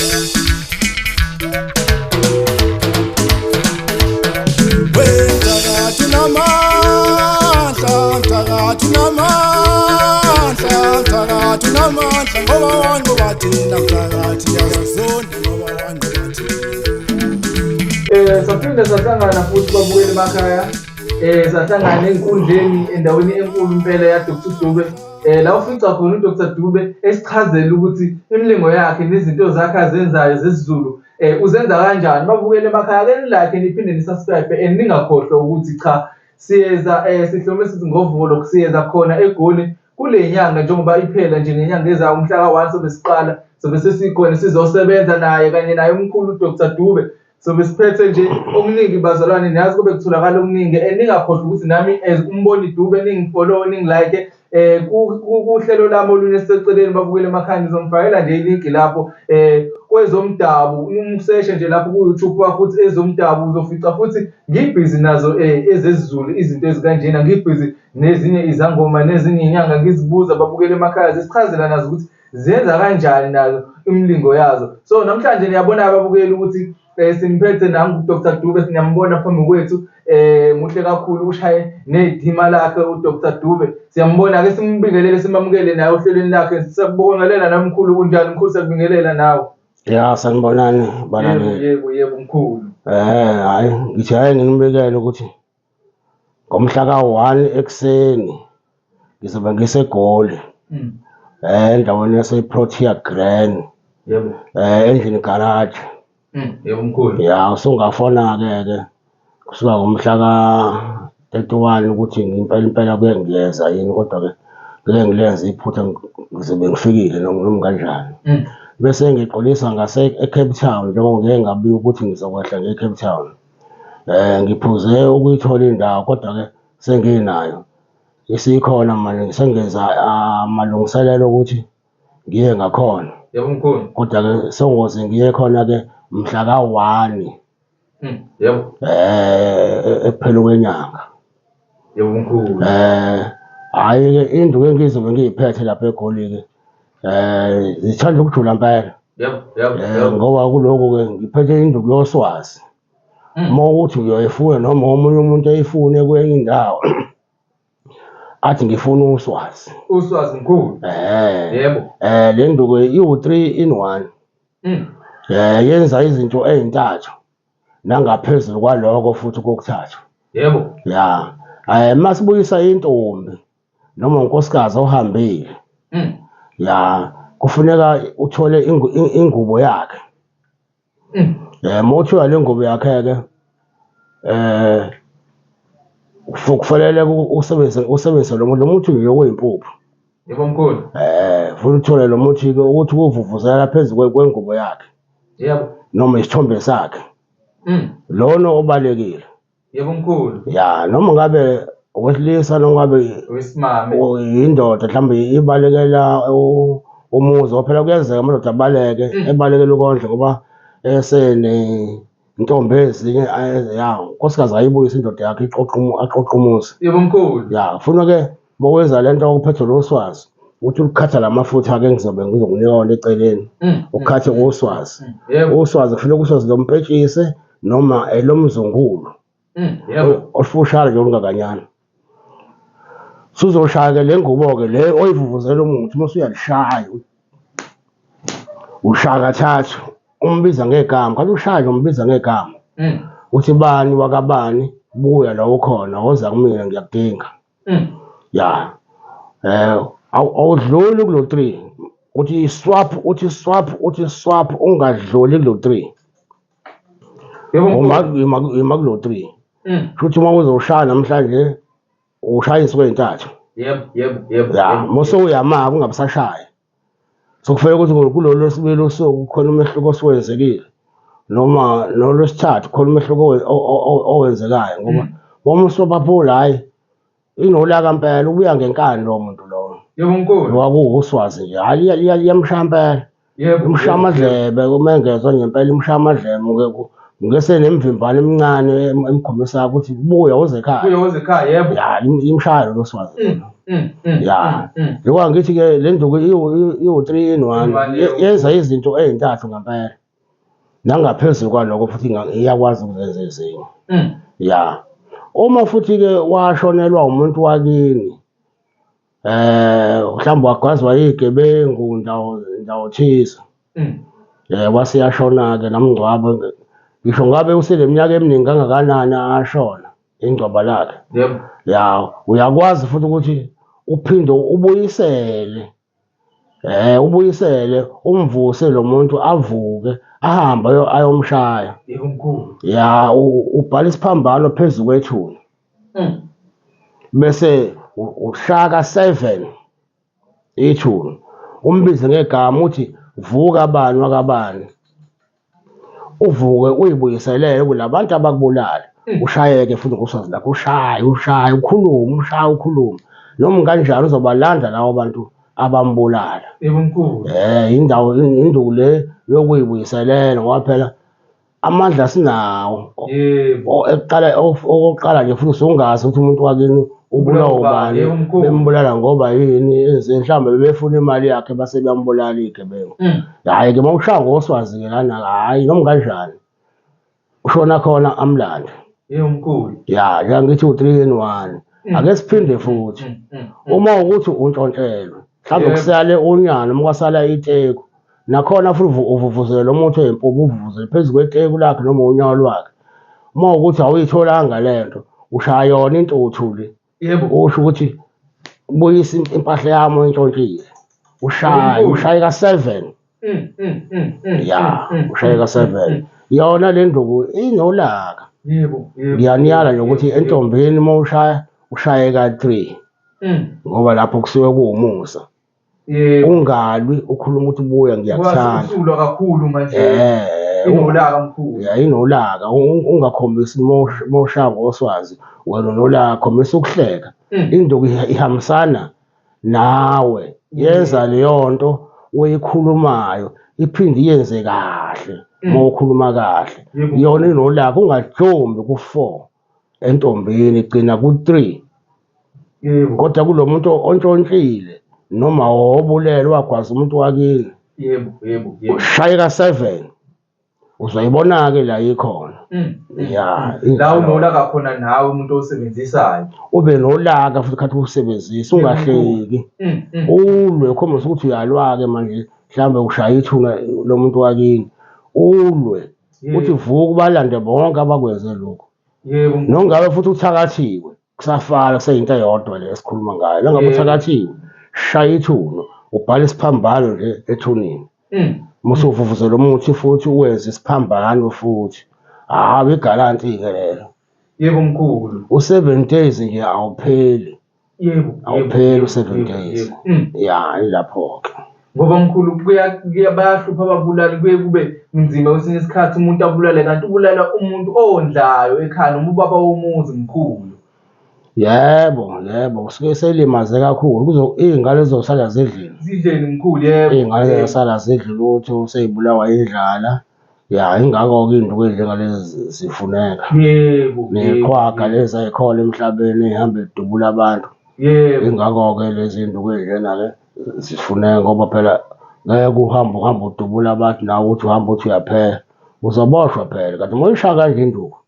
Mthakathi unamandla, mthakathi unamandla, mthakathi unamandla ngoba wanqoba thina, mthakathi uyasizonda ngoba wanqoba thina. Saphinde sahlangana futhi babukeli emakhaya. Sahlangana enkundleni endaweni enkulu impela ya Dr Dube. La ufica khona uDr Dube esichazela ukuthi imilingo yakhe nezinto zakhe azenzayo zesiZulu uzenza kanjani. Babukele emakhaya, ake ni-like niphinde ni-subscribe and ningakhohlwa ukuthi cha siyeza sihlome sithi ngovolo siyeza khona eGoli kule nyanga njengoba iphela nje ngenyanga ezayo umhla ka-1 sobe siqala sobe sesikhona sizosebenza naye kanye naye umkhulu uDr Dube. Sobe siphethe nje okuningi bazalwane, niyazi kube kutholakala okuningi. Ningakhohlwa ukuthi nami as uMboni Dube ningifollow ningilike kuhlelo lami olunye esiseceleni babukele emakhaya, ngizonifakela nje ilinki lapho kwezomdabu, umseshe nje lapho ku-YouTube wakho ukuthi ezomdabu uzofica futhi ngibhizi nazo ezesiZulu izinto ezikanjena, ngibhizi nezinye izangoma nezinye iy'nyanga ngizibuza babukele emakhaya zisichazela nazo ukuthi zenza kanjani nazo imilingo yazo. So namhlanje niyabona ababukeli ukuthi simphethe nangu uDr Dube, siyambona phambi kwethu, muhle kakhulu, ushaye nedima lakhe uDr Dube. Siyambona, ake simbingelele simamukele naye ohlelweni lakhe. Siyakubongelela namkhulu, kunjani mkhulu? Siyakubingelela nawe. Ya, sanibonani banani. Yebo, yebo mkhulu. Hayi ngithi hayi nginibikele ukuthi ngomhla ka-1 ekuseni ngizobe ngiseGoli. Endaweni yase-Protea Glen. Yebo. Endlini garage. Yebo mkhulu. Ya, usungafona-ke ke kusuka ngomhla ka-31 ukuthi ngempela impela kuye ngiyeza yini, kodwa-ke ngeke ngilenze iphutha, ngizobe ngifikile noma kanjani. Bese ngixolisa ngase e-Cape Town njengoba ngike ngabika ukuthi ngizokwehla ngiye e-Cape Town. Ngiphuze ukuyithola indawo kodwa-ke senginayo. Isikhona manje, sengenza amalungiselelo ukuthi ngiye ngakhona. Yebo mkhulu. Kodwa-ke sengoze ngiye khona-ke mhla ka-1. Yebo. Ekupheleni kwenyanga. Yebo mkhulu. Hhayi-ke induku engizobe ngiyiphethe lapha eGoli-ke zithanda ukujula impela. Yebo, yebo, yebo. Ngoba kulokhu-ke ngiphethe induku yoswazi. Uma ukuthi uyoyifuna noma omunye umuntu eyifune kwenye indawo athi ngifuna uswazi. Uswazi mkhulu. Yebo. Le nduku iwu-3 in 1. Yenza izinto ey'ntathu nangaphezulu kwaloko futhi kokuthathu. Yebo. Ya. Masibuyisa intombi noma unkosikazi ohambile. Ya, kufuneka uthole ingubo yakhe. Uma uthola le ngubo yakhe-ke kufanele usebenzise lo muthi, lo muthi nje oyimpuphu. Yebo mkhulu. Ufuna uthole lo muthi-ke ukuthi ukuvuvuzela phezu kwengubo yakhe. Yebo. Noma isithombe sakhe. Lona obalekile. Yebo mkhulu. Ya, noma ngabe owesilisa noma ngabe owesimame, indoda mhlawumbe ibalekela umuzi, ngoba phela kuyenzeka amadoda abaleke, ebalekela ukondla ngoba esene intombi ezinye, ya, unkosikazi ayibuyise indoda yakhe aqoqe umuzi. Yebo mkhulu. Ya, ufuna ke bokwenza lento okuphethe lo swazi ukuthi ukukhatha lamafutha ke ngizobe ngizokunika wona eceleni. Ukukhathe uswazi. Yebo. Uswazi kufuneka uswazi lompetshise noma elomzungulu. Yebo. Olufushane nje olungakanyana. Suzoshaya ke le ngubo ke le oyivuvuzela umuthi, uma usuyalishaya ushaya kathathu, umbiza ngegama, kanti ushaya nje umbiza ngegama. Uthi bani wakabani, buya la ukhona, woza kumina ngiyakudinga. Ya. Awudluli kulo 3. Uthi swap, uthi swap, uthi swap, ungadluli kulo 3. Yebo, mkhulu. Uma kulo 3. Futhi uma uzoshaya namhlanje ushaya insuku ezintathu. Yebo, yebo, yebo, Ya, yebo, mose yebo. uyama kungabusashaya. Sokufanele ukuthi kulolu lwesibili usuku kukhona umehluko osuwenzekile noma nolwesithathu khona umehluko owenzekayo, ngoba uma usobaphula hayi inolaka mpela, ubuya ngenkani lowo muntu lowo. Yebo mkhulu. Wakuwuswazi nje, hayi iyamshaya mpela. Yebo, Imshaya yebo, amadlebe uma engezwa nje impela imshaya amadlebe, ngese nemvimbano emincane emkhombisayo ukuthi buya uze ekhaya. Buya uze ekhaya, yebo. Ya, imshaya lo swazi. Ya. Njengoba ngithi-ke le nduku iwu-three in one, In one, yebo. yenza izinto ey'ntathu ngempela. Nangaphezulu kwalokho futhi iyakwazi ukuzenza ezinye. Ya. Uma futhi-ke washonelwa umuntu wakini, mhlawumbe wagwazwa iy'gebengu ndawo ndawo thize. Wase eyashona-ke namngcwabo, ngisho ngabe useneminyaka eminingi kangakanani ashona ingcwaba lakhe. Yebo. Ya, uyakwazi futhi ukuthi uphinde ubuyisele, ubuyisele umvuse lo muntu avuke ahambe ayomshaya. Yebo mkhulu. Ya, ubhala isiphambano phezu kwethuna. Bese ushaka 7 ithuna. Umbize ngegama uthi vuka bani wakabani. Uvuke uyibuyiselele kulabantu abakubulala. Ushayeke futhi ngoswazi lakho, ushaye, ushaye, ukhulume, ushaye, ukhulume. Noma kanjani uzobalanda labo bantu abambulala. Yebo mkhulu. Indawo induku le yokuyibuyiselela ngoba phela amandla sinawo. Yebo. Okokuqala nje futhi usungazi ukuthi umuntu wakini ubulawa ubani, Yebo, mkhulu. bembulala ngoba yini, enze mhlawumbe bebefuna imali yakhe base beyambulala iy'gebengu. Hhayi-ke uma ushaya ngoswazi-ke lana, hhayi noma kanjani ushona khona amlande. Yebo mkhulu. Ya, njengoba ngithi u-three in one. Ake siphinde futhi. Uma ukuthi untshontshelwe, mhlawumbe kusale unyana noma kwasala iteku, nakhona futhi uvuvuzele lo muthi oyimpubu, uvuvuzele phezu kweteku lakhe noma unyawo lwakhe. Uma ukuthi awuyitholanga le nto, ushaya yona intuthu le. Yebo. Usho ukuthi buyisa impahla yami oyintshontshile. Ushaye, ushaye ka-7. Ya, ushaye ka-7. Yona le nduku inolaka. Yebo, yebo. Ngiyaniyala nje ukuthi entombini uma ushaya, ushaye ka-3. Ngoba lapho kusuke kuwumusa. Yebo. Ungalwi ukhuluma ukuthi buya ngiyakuthanda. Usulwa kakhulu manje. Inolaka mkhulu. Ya, inolaka. Ungakhombisi uma ushaya ngoswazi, wena unolaka, khombisa ukuhleka. Induku ihambisana nawe. Yenza leyo nto oyikhulumayo iphinde iyenze kahle uma ukhuluma kahle. Yebo. Yona inolaka, ungajombi ku-4 entombini, gcina ku-3. Yebo. Kodwa kulo muntu ontshontshile noma obulele wagwaza umuntu wakini. Yebo, yebo, yebo. Ushaye ka-7. Uzoyibona-ke la ikhona. Ya, La injalo. unolaka khona nawe umuntu osebenzisayo. Ube nolaka futhi khathi usebenzisa, ungahleki. Ulwe ukhombise ukuthi uyalwa-ke manje, mhlawumbe ushaya ithuna lomuntu wakini. Ulwe. Yebo. Uthi vuka ubalande bonke abakwenze lokhu. Yebo. Nongabe futhi uthakathiwe, kusafana kuseyinto eyodwa le esikhuluma ngayo. Nongabe Yebo. uthakathiwe, shaya ithuna, ubhale isiphambano nje ethuneni. Uma usuvuvuzela umuthi futhi uwenze isiphambano futhi. Hawu, igalanti-ke lelo. Yebo mkhulu. U-7 days nje awupheli. Yebo, yebo, Awupheli yebo, u-7 yebo, days. yebo. Ya, ilapho-ke. Ngoba mkhulu bayahlupha ababulali, kuye kube nzima kwesinye isikhathi umuntu abulale, kanti ubulala umuntu owondlayo ekhaya noma ubaba womuzi mkhulu. Yebo, yebo, kusuke selimaze kakhulu. Iy'ngane zizosala zidlini. Zidleni mkhulu, yebo. Iy'ngane Yebo. zizosala zidle lutho, sey'bulawa indlala. Ya, ingakho-ke iy'nduku ey'njengalezi zifuneka. Yebo, yebo, Ney'qhwaga yebo. lezi ey'khona emhlabeni ey'hamba y'dubula abantu. Yebo. Ingakho-ke lezi iy'nduku ey'njena-ke zifuneka ngoba phela ngeke uhambe uhambe udubula abantu nawe uthi uhamba uthi uyaphela. Uzoboshwa phela, kanti uma uyishaya kanje induku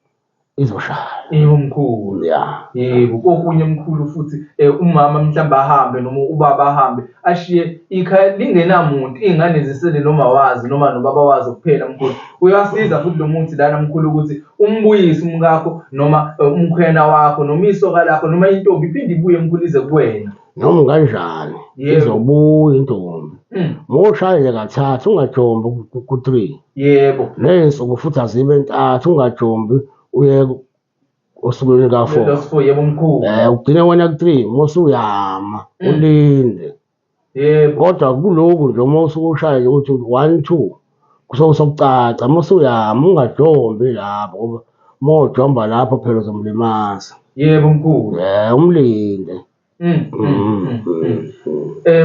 izoshaya. Yebo mkhulu. Ya. Yebo, kokunye mkhulu futhi umama mhlawumbe ahambe noma ubaba ahambe ashiye ikhaya lingenamuntu, iy'ngane zisele noma wazi noma nobaba wazo kuphela mkhulu. Uyasiza futhi lo muthi lana mkhulu ukuthi umbuyise umkakho noma umkhwena wakho noma isoka lakho noma intombi iphinde ibuye mkhulu ize kuwena. Noma kanjani, Yebo. izobuya intombi. Uma ushaya nje kathathu ungajombi ku-3. Yebo. Ney'nsuku futhi azibe ntathu, ungajombi uye osukwini ka-4. Last 4, yebo mkhulu. Ugcine wena ku-3, uma usuyama, ulinde. Yebo. Kodwa kulokhu nje uma usuke ushaya nje ukuthi 1 2 kusuke sekucaca, uma usuyama ungajombi lapho ngoba uma ujomba lapho phela uzomlimaza. Yebo mkhulu. Umlinde.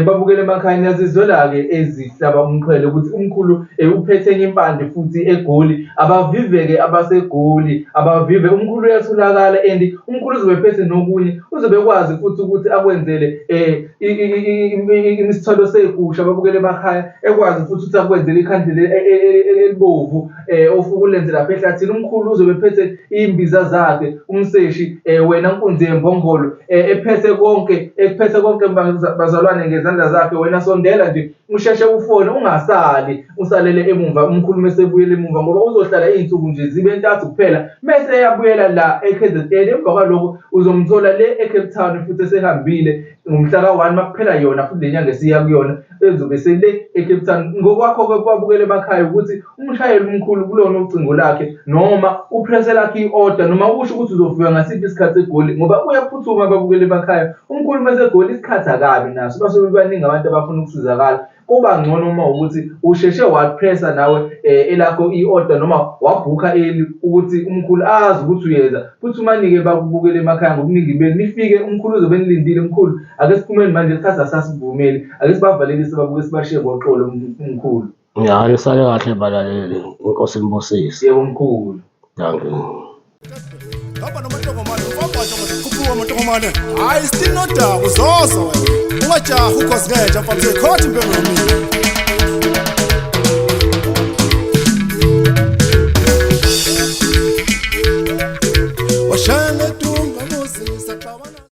Babukele emakhaya niyazizwela-ke ezihlaba umxhwele ukuthi umkhulu uphethe enye impande futhi eGoli. Abavive-ke abaseGoli, abavive umkhulu uyatholakala and umkhulu uzobe ephethe nokunye, uzobe ekwazi futhi ukuthi akwenzele isithwalo segusha ababukele emakhaya, ekwazi futhi ukuthi akwenzele ikhandlela elibovu ofike ulenze lapha ehlathini. Umkhulu uzobe ephethe iy'mbiza zakhe, umseshi wena nkunzi yembongolo ephethe konke, ephethe konke bazalwane ngezandla zakhe. Wena sondela nje usheshe ufone ungasali usalele emumva umkhulu mese ebuyele emumva ngoba uzohlala iy'nsuku nje zibe ntathu kuphela mese eyabuyela la e-K_Z_N. Emva kwaloko uzomthola le e-Cape Town futhi esehambile ngomhla ka-1 makuphela yona futhi le nyanga esiya kuyona ezobe sele e-Cape Town. Ngokwakho-ke kwabukela emakhaya ukuthi umshayeli umkhulu kulona ucingo lakhe noma uprese lakhe i-order noma usho ukuthi uzofika ngasiphi isikhathi eGoli ngoba uyaphuthuma ababukela emakhaya. Umkhulu uma esegoli isikhathi akabi naso basuke bebaningi abantu abafuna ukusizakala. Kuba ngcono uma ukuthi usheshe wapresa nawe elakho i-order noma wabhukha early ukuthi umkhulu azi ukuthi uyeza. Phuthumani-ke bakubukele emakhaya ngobuningi benu nifike umkhulu uzobe enilindile. Mkhulu ake siphumeni manje isikhathi asasivumeli, ake sibavalelise babuke sibashiye ngoxolo mkhulu. Ya, nisale kahle balaleli. Inkosi inibusise. Yebo mkhulu. Thank you. Hamba nomantongomane, ufamba khuphuka amantongomane. Hayi still nodaba uzoza wena. Ungajahi ukhozi ngenja mfana uzoyikhotha impembe yomile.